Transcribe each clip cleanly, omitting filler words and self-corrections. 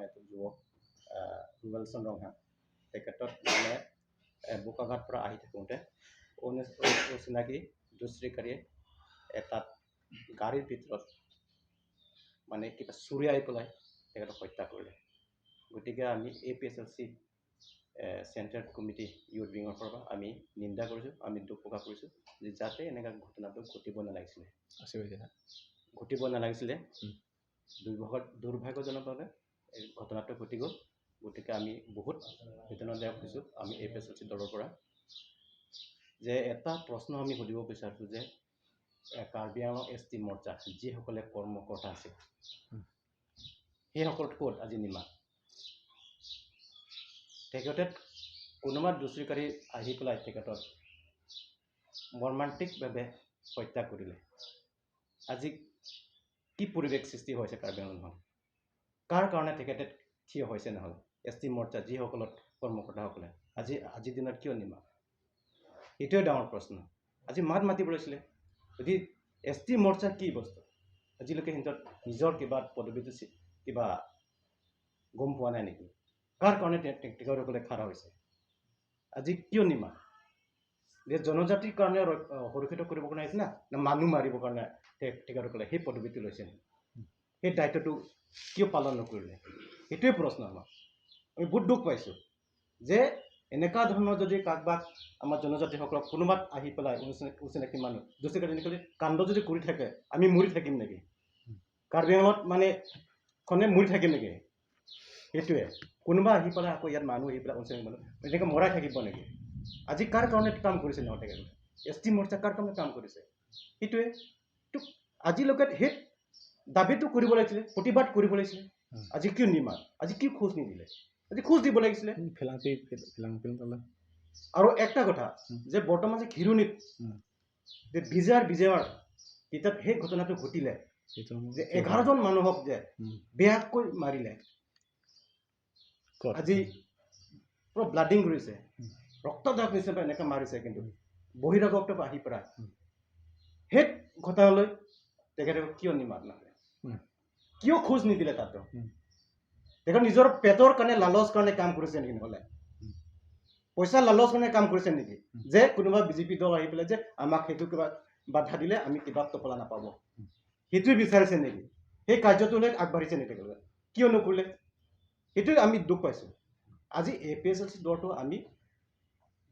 এজন যুৱক ৰুবেলচন ৰংহাং, তেখেতক মানে বোকাঘাট পৰা আহি থাকোঁতে অচিনাকি দুষ্কৃতিকাৰীয়ে এটা গাড়ীৰ ভিতৰত মানে কিবা চুৰিয়াই পেলাই তেখেতক হত্যা কৰিলে। গতিকে আমি এপিএছএলচি চেণ্ট্ৰেল কমিটি ইউথ উইঙৰ পৰা আমি নিন্দা কৰিছোঁ, আমি দুখ প্ৰকাশ কৰিছোঁ যে যাতে এনেকুৱা ঘটনাটো ঘটিব নালাগিছিলে, ঘটিব নালাগিছিলে। দুৰ্ভাগ্যজনকভাৱে এই ঘটনাটো ঘটি গ'ল। গতিকে আমি বহুত বেদনাদায়ক হৈছোঁ আমি এপিএছএলচি দলৰ পৰা। যে এটা প্ৰশ্ন আমি সুধিব বিচাৰিছোঁ যে কাৰ্বি আংলং এছটি মৰ্চা যিসকলে কৰ্মকৰ্তা আছিল, সেইসকল ক'ত আজি নিমাত? তেখেতে কোনোবা দুষ্কৃতিকাৰী আহি পেলাই তেখেতক মৰ্মান্তিকভাৱে হত্যা কৰিলে। আজি কি পৰিৱেশ সৃষ্টি হৈছে কাৰ্বি আংলঙত? কাৰ কাৰণে তেখেতে থিয় হৈছে নহ'লে? এছটি মৰ্চা যিসকলত কৰ্মকৰ্তাসকলে আজিৰ দিনত কিয় নিমাত? এইটোৱে ডাঙৰ প্ৰশ্ন। আজি মাত মাতিব লাগিছিলে। যদি এছটি মৰ্চা কি বস্তু, আজিলৈকে সিহঁতৰ নিজৰ কিবা পদবীটো কিবা গম পোৱা নাই নেকি? কাৰ কাৰণে তেখেতসকলে খাৰা হৈছে? আজি কিয় নিমাত? যে জনজাতিৰ কাৰণে সুৰক্ষিত কৰিবৰ কাৰণে আহিছে না মানুহ মাৰিবৰ কাৰণে তেখেতসকলে সেই পদবীটো লৈছে? সেই দায়িত্বটো কিয় পালন নকৰিলে? সেইটোৱে প্ৰশ্ন আমাৰ। আমি বহুত দুখ পাইছোঁ যে এনেকুৱা ধৰণৰ যদি কাৰোবাক আমাৰ জনজাতিসকলক কোনোবাত আহি পেলাই অচিনাকি মানুহ দুষ্কৃতিকাৰী কাণ্ড যদি কৰি থাকে, আমি মৰি থাকিম নেকি? কাৰ্বি আংলঙত মানে খনে মৰি থাকিম নেকি? সেইটোৱে কোনোবা আহি পেলাই আকৌ ইয়াত মানুহ আহি পেলাই অচিনাকি মানুহ এনেকৈ মৰাই থাকিব নেকি? আজি কাৰ কাৰণে কাম কৰিছে নহয় তেখেতে? এছটি মৰ্চা কাৰ কাৰণে কাম কৰিছে? সেইটোৱে আজিলৈকে সেই দাবীটো কৰিব লাগিছিলে, প্ৰতিবাদ কৰিব লাগিছিলে। আজি কিয় নিমাত? আজি কি খোজ নিদিলে? আজি খোজ দিব লাগিছিলে। আৰু একটা কথা যে বৰ্তমান যে খিৰণিত যে বিজয়াৰ তেতিয়া সেই ঘটনাটো ঘটিলে যে 11জন মানুহক যে বেয়াকৈ মাৰিলে, আজি পুৰা ব্লাডিং কৰিছে, ৰক্তদাগ নিচিনা এনেকৈ মাৰিছে, কিন্তু বহিৰাগত আহি পেলাই সেই ঘটনালৈ তেখেতে কিয় নিমাত নাহে? কিয় খোজ নিদিলে তাতো? তেখেত নিজৰ পেটৰ কাৰণে লালচ কাৰণে কাম কৰিছে নেকি? নহ'লে পইচা লালচ কাৰণে কাম কৰিছে নেকি? যে কোনোবা বিজেপি দল আহি পেলাই যে আমাক সেইটো কিবা বাধা দিলে আমি কিবা টোপোলা নাপাব, সেইটোৱে বিচাৰিছে নেকি? সেই কাৰ্যটোলৈ আগবাঢ়িছে নেকি তেখেতলোকে? কিয় নকৰিলে? সেইটোৱে আমি দুখ পাইছোঁ। আজি এপিএছএলচি দলটো আমি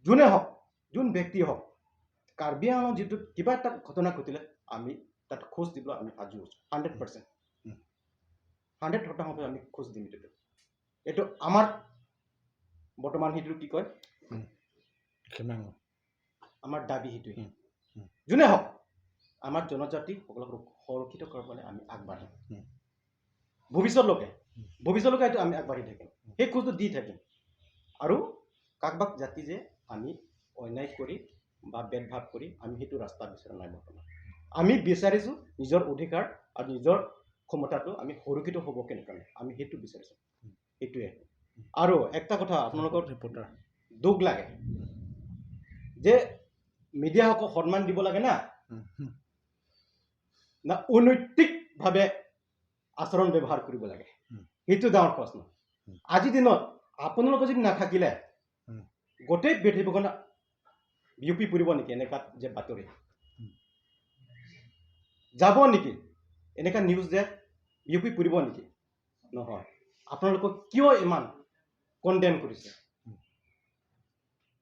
যোনে হওক, যোন ব্যক্তি হওক, কাৰ্বি আংলং যিটো কিবা এটা ঘটনা ঘটিলে আমি তাত খোজ দিবলৈ আমি সাজু আছোঁ। 100%, 100% আমি খোজ দিম। এইটো আমাৰ বৰ্তমান সেইটো কি কয় আমাৰ দাবী, সেইটোৱে। যোনে হওক, আমাৰ জনজাতিসকলক সুৰক্ষিত কৰিবলৈ আমি আগবাঢ়িম ভৱিষ্যতলৈকে, ভৱিষ্যতলৈকে এইটো আমি আগবাঢ়ি থাকিম, সেই খোজটো দি থাকিম। আৰু কাকবাক জাতি যে আমি অন্যায় কৰি বা ভেদভাৱ কৰি আমি সেইটো ৰাস্তা বিচৰা নাই। বৰ্তমান আমি বিচাৰিছোঁ নিজৰ অধিকাৰ আৰু নিজৰ ক্ষমতাটো আমি সুৰক্ষিত হ'ব কেনেকৈ, আমি সেইটো বিচাৰিছোঁ, সেইটোৱে। আৰু একটা কথা আপোনালোকৰ দুখ লাগে যে মিডিয়াসকলক সন্মান দিব লাগে না না অনৈতিকভাৱে আচৰণ ব্যৱহাৰ কৰিব লাগে, সেইটো ডাঙৰ প্ৰশ্ন। আজিৰ দিনত আপোনালোকে যদি নাথাকিলে গোটেই পৃথিৱীখন বিয়পি পৰিব নেকি এনেকুৱা যে বাতৰি যাব নেকি? এনেকুৱা নিউজ যে বিয়পি পৰিব নেকি? নহয়। আপোনালোকক কিয় ইমান কণ্ডেম কৰিছে?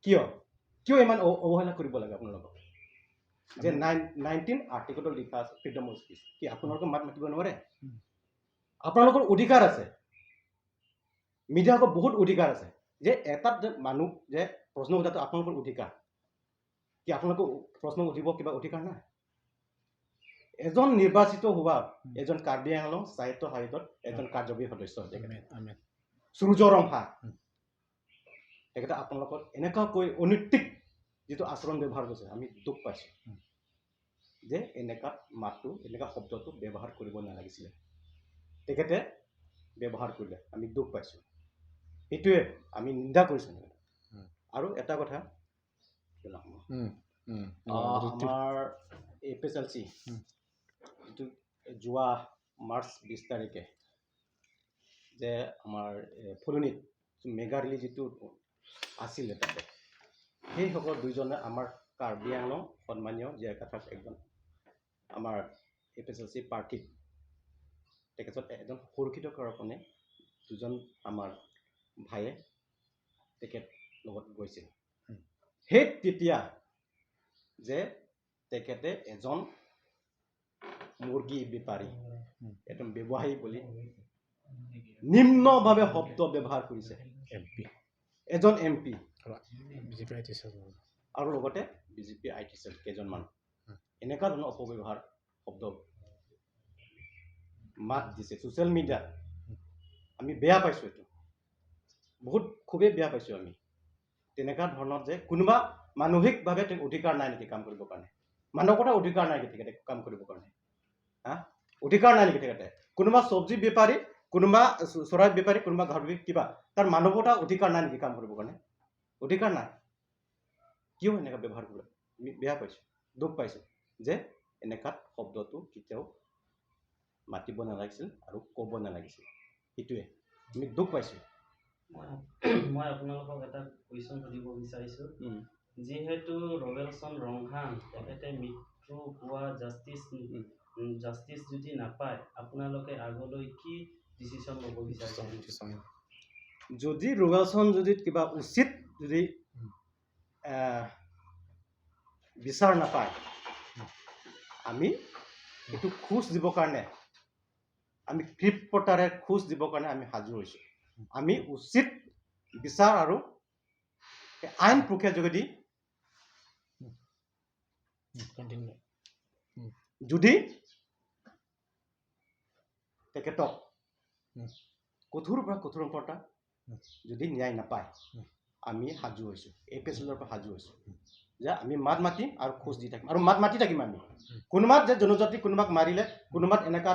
কিয় কিয় ইমান অৱহেলা কৰিব লাগে আপোনালোকক? যে 19 আৰ্টিকলত লিখা আছে ফ্ৰীডম অফ স্পীচ, কি আপোনালোকে মাত মাতিব নোৱাৰে? আপোনালোকৰ অধিকাৰ আছে, মিডিয়াকৰ বহুত অধিকাৰ আছে যে এটাত যে মানুহ যে প্ৰশ্ন সোধাটো আপোনালোকৰ অধিকাৰ। কি আপোনালোকৰ প্ৰশ্ন সুধিব কিবা অধিকাৰ নাই? এজন নিৰ্বাচিত হোৱা এজন কাৰ্বি আংলং স্বায়ত্ত শাসিতত এজন কাৰ্যবাহী সদস্য সূৰ্য ৰংহা, তেখেতে আপোনালোকৰ এনেকুৱাকৈ অনৈতিক যিটো আচৰণ ব্যৱহাৰ কৰিছে, আমি দুখ পাইছোঁ যে এনেকুৱা মাতটো, এনেকুৱা শব্দটো ব্যৱহাৰ কৰিব নালাগিছিলে, তেখেতে ব্যৱহাৰ কৰিলে, আমি দুখ পাইছোঁ, সেইটোৱে আমি নিন্দা কৰিছোঁ। আৰু এটা কথা, আমাৰ এপিএছএলচি যিটো যোৱা মাৰ্চ 20 তাৰিখে যে যে আমাৰ ফুলনিত মেগা ৰেলী যিটো আছিলে, তাতে সেইসকল দুইজনে আমাৰ কাৰ্বি আংলং সন্মানীয় জিয়া কাথাৰ একজন আমাৰ এপিএছএলচি প্ৰাৰ্থীক তেখেতক এজন সুৰক্ষিত কৰাৰ কাৰণে দুজন আমাৰ ভাইয়ে তেখেত লগত গৈছিল। সেই তেতিয়া যে তেখেতে এজন মুৰ্গী বেপাৰী, এজন ব্যৱসায়ী বুলি নিম্নভাৱে শব্দ ব্যৱহাৰ কৰিছে। এমপি। এজন এমপি। বিজেপি IT আৰু লগতে বিজেপি IT cell কেইজনমান এনেকুৱা ধৰণৰ অপব্যৱহাৰ শব্দ মাত দিছে ছ'চিয়েল মিডিয়াত। আমি বেয়া পাইছোঁ, এইটো বহুত খুবেই বেয়া পাইছোঁ আমি। তেনেকুৱা ধৰণৰ যে কোনোবা মানসিকভাৱে তেওঁক অধিকাৰ নাই নেকি কাম কৰিবৰ কাৰণে? মানৱতাৰ অধিকাৰ নাই নেকি তেখেতে কাম কৰিবৰ কাৰণে? হা, অধিকাৰ নাই নেকি তেখেতে? কোনোবা চব্জি বেপাৰী, কোনোবা চৰাই বেপাৰী, কোনোবা গাহৰি কিবা, তাৰ মানৱতাৰ অধিকাৰ নাই নেকি কাম কৰিবৰ কাৰণে? অধিকাৰ নাই? কিয় এনেকুৱা ব্যৱহাৰ কৰিব? আমি বেয়া পাইছোঁ, দুখ পাইছোঁ যে এনেকুৱাত শব্দটো কেতিয়াও মাতিব নালাগিছিল আৰু ক'ব নালাগিছিল। সেইটোৱে আমি দুখ পাইছোঁ। মই আপোনালোকক এটা কুৱেশ্যন সুধিব বিচাৰিছোঁ। যিহেতু ৰবেলচন ৰংহাং তেখেতে মৃত্যু হোৱা জাষ্টিছ যদি নাপায়, আপোনালোকে আগলৈ কি ডিচিশ্যন ল'ব বিচাৰিছে? যদি ৰবেলচন যদি কিবা উচিত যদি বিচাৰ নাপায়, আমি এইটো খোজ দিবৰ কাৰণে, আমি ক্ষিপ্ৰতাৰে খোজ দিবৰ কাৰণে আমি সাজু হৈছোঁ। আমি উচিত বিচাৰ আৰু এই আইন প্ৰক্ৰিয়া যোগেদি কণ্টিনিউ। যদি তেখেতক কঠোৰ পৰা কঠোৰতা যদি ন্যায় নাপায়, আমি সাজু হৈছোঁ, এপিএছএলৰ পৰা সাজু হৈছোঁ যে আমি মাত মাতিম আৰু খোজ দি থাকিম আৰু মাত মাতি থাকিম আমি। কোনোবাত যে জনজাতি কোনোবাক মাৰিলে, কোনোবাত এনেকুৱা